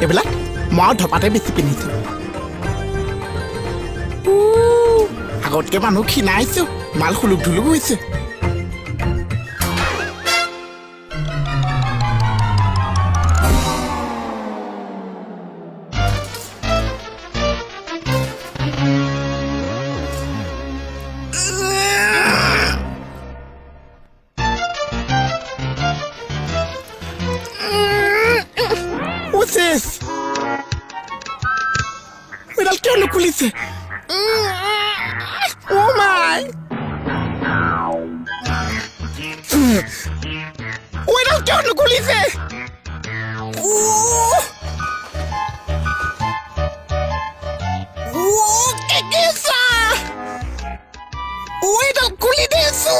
এইবিলাক মই আৰু ধপাতে বেছি পিন্ধিছো। আগতকে মানুহ ক্ষীণাইছো, মাল খুলুক ধুলুক হৈছে। চেচ, এডাল কিয় নুখুলিছে? অ' মাই, এডাল কিয় নুখুলিছে? এডাল খুলি দিছো।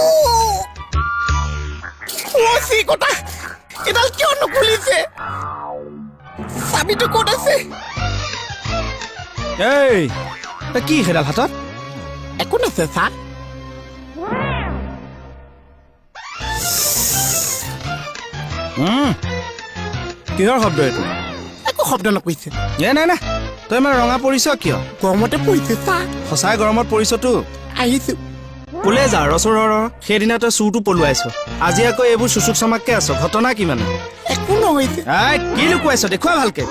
অ' চিকটা, এডাল কিয় নুখুলিছে? চাবিটো ক'ত আছে? এই কি সেইডাল হাতত? একো নাছে ছাৰ। কিহৰ শব্দ এইটো? একো শব্দ নকৰিছে। এ নাই নাই, তই ইমান ৰঙা পৰিছ কিয়? গৰমতে পৰিছে ছাৰ। সঁচাই গৰমত পৰিছতো? আহিছো। কোলে যা, ৰচোন ৰ, সেইদিনা তই চুৰটো পলুৱাইছ, আজি আকৌ এইবোৰ চুচুক চামাককে আছ, ঘটনা কি মানে? একো নহৈছে। কি লুকুৱাইছ দেখুৱা ভালকে।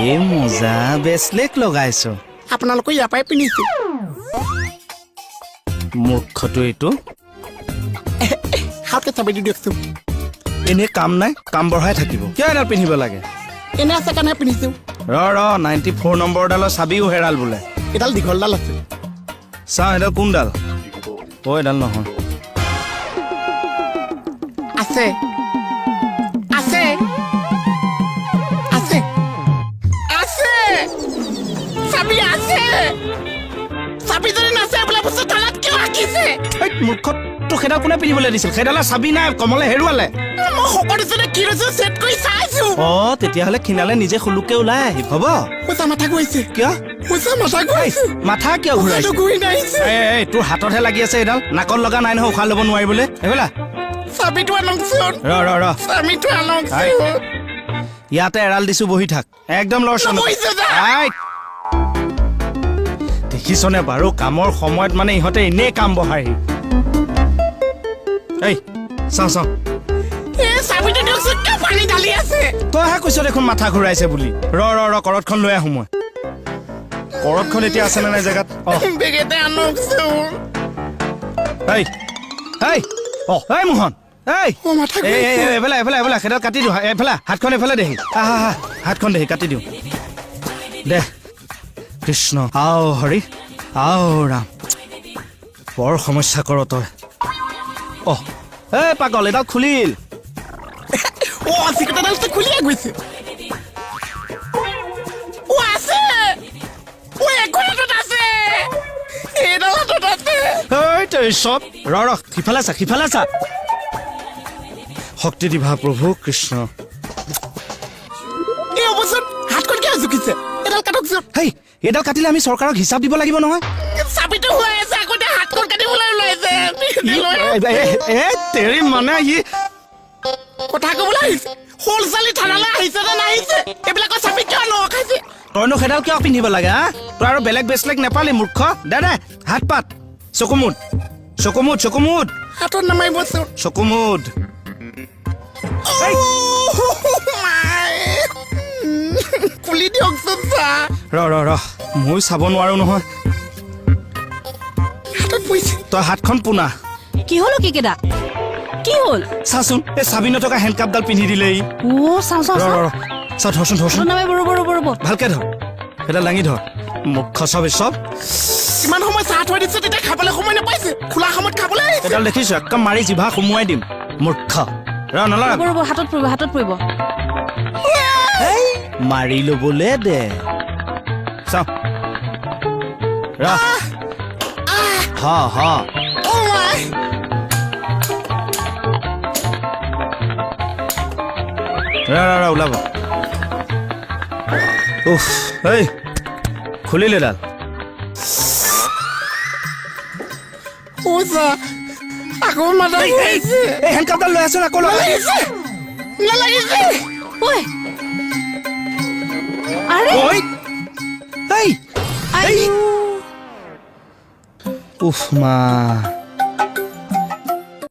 এই মজা বেচলেট লগাইছ। আপোনালোকৰ ইয়াৰ পৰাই পিন্ধিছো। মূৰ্খটো এইটো। হাতকে চাবি দি দিয়কচোন। এনেই কাম নাই, কাম বঢ়াই থাকিব। কিয় এডাল পিন্ধিব লাগে? এনে আছে কাৰণে পিন্ধিছো। ৰ ৰ, 94 নম্বৰডালৰ চাবিও হেৰাল বোলে। এডাল দীঘলডাল আছে। চাওঁ এডাল কোনডাল? অ' এডাল নহয়। আছে আছে আছে আছে, চাবি আছে। চাবি যদি নাছে এইবিলাক বস্তু থানাত কিয় ৰাখিছে? মূৰ্খ, তোক সেইডাল কোনে পিন্ধিবলৈ দিছিল? সেইডালৰ চাবি নাই, কমলে হেৰুৱালে। মই শকত হৈছো নে কি হৈছো চেট কৰি চাইছো। অ তেতিয়াহ'লে খিনালে নিজে খুলুককে ওলাই আহিব। হ'ব। সঁচা মাথা ঘূৰাইছে। কিয়? সঁচা মাথা ঘূৰাইছে। মাথা কিয় ঘূৰাইছে? ঘূৰি নাহিছে। এই তোৰ হাততহে লাগি আছে এইডাল, নাকত লগা নাই নহয়, উশাহ ল'ব নোৱাৰিবলৈ। এইফালে চাবিটো আনকচোন। ৰ ৰ ৰ, চাবিটো আনকচোন। ইয়াতে এৰাল দিছো, বহি থাক, একদম লৰচৰ। দেখিছনে বাৰু, কামৰ সময়ত মানে ইহঁতে এনেই কাম বঢ়াইহি। এই চাওঁ চাওঁ, তইহে কৈছ দেখোন মাথা ঘূৰাইছে বুলি। ৰ ৰ ৰ, কৰতখন লৈ আহো মই। কৰতখন এতিয়া আছেনে নাই জেগাত? এই এই অ এই মোহন, এই এইফালে এইফালে এইফালে, সেইডাল কাটি দিওঁ। এইফালে হাতখন এইফালে দেহি, আহা হা, হাতখন দেহি, কাটি দিওঁ দে। কৃষ্ণ, আও হৰি, আও ৰাম, বৰ সমস্যা কৰ তই। অ এই পাগল, এডাল খুলিল। অ চিকটাডাল খুলিয়ে গৈছে। অ আছে, অ এখন হাতত আছে, এইডাল হাতত আছে। এই তই চব, ৰ ৰ, সিফালে চা, সিফালে চা। শক্তি দিবা প্ৰভু কৃষ্ণ। এই অৱশ্যে হাতখন কিয় জুকিছে? এডাল কাটকচোন। হেই, এইডাল কাটিলে আমি চৰকাৰক হিচাপ দিব লাগিব নহয়। চাবিটো হৈ আছে, আকৌ হাতখন কাটিবলৈ ওলাইছে। তেৰি মানে ই কথা কবলৈ আহিছে। সৰু ছোৱালী থানালৈ আহিছে নে নাহিছে? এইবিলাকৰ চাবি কিয় নৰখাইছে? তইনো সেইডাল কিয় পিন্ধিব লাগে? হা, তই আৰু বেলেগ বেচলেগ নেপালি মূৰ্খ। দে দে, হাত পাত, চকুমুদ চকুমুদ চকুমুদ। হাতত নামাৰিবচোন। চকুমুদ। খুলি দিয়কচোন ছাৰ। ৰ ৰ ৰ, ময়ো চাব নোৱাৰো নহয়। হাতত পৰিছে। তই হাতখন পোনা। কি হ'ল কেকেদা, কি হ'ল? চাচোন, এই চাবি নথকা হেণ্ডকাপডাল পিন্ধি দিলে ই। অ চাওঁ চাওঁ ৰ ৰ ৰ, চাওঁ, ধৰচোন ধৰচোন। ৰ'ব ৰ'ব ৰ'ব, ভালকে ধৰ, সেইডাল দাঙি ধৰ। মূৰ্খ চব এই চব। ইমান সময় চাহ থৈ দিছে, তেতিয়া খাবলৈ সময় নাপাইছে, খোলা সময়ত খাবলৈ আহিছে। এডাল দেখিছ, একদম মাৰি জিভা সুমুৱাই দিম মূৰ্খ। ৰ নলৰা। ৰ'ব, হাতত পৰিব, হাতত পৰিব। মাৰি ল'বলে দে। চাওঁ, ৰ। হ হ। ৰ ৰ ৰ, ওলাব। উফ, এই খুলিলে ডাল। আকৌ মাথা ঘূৰাইছে। এই হেণ্ডকাপডাল লৈ আছোন আকৌ। নালাগিছে, নালাগিছে। ঐ ঐ, এই, এই। উফ মা।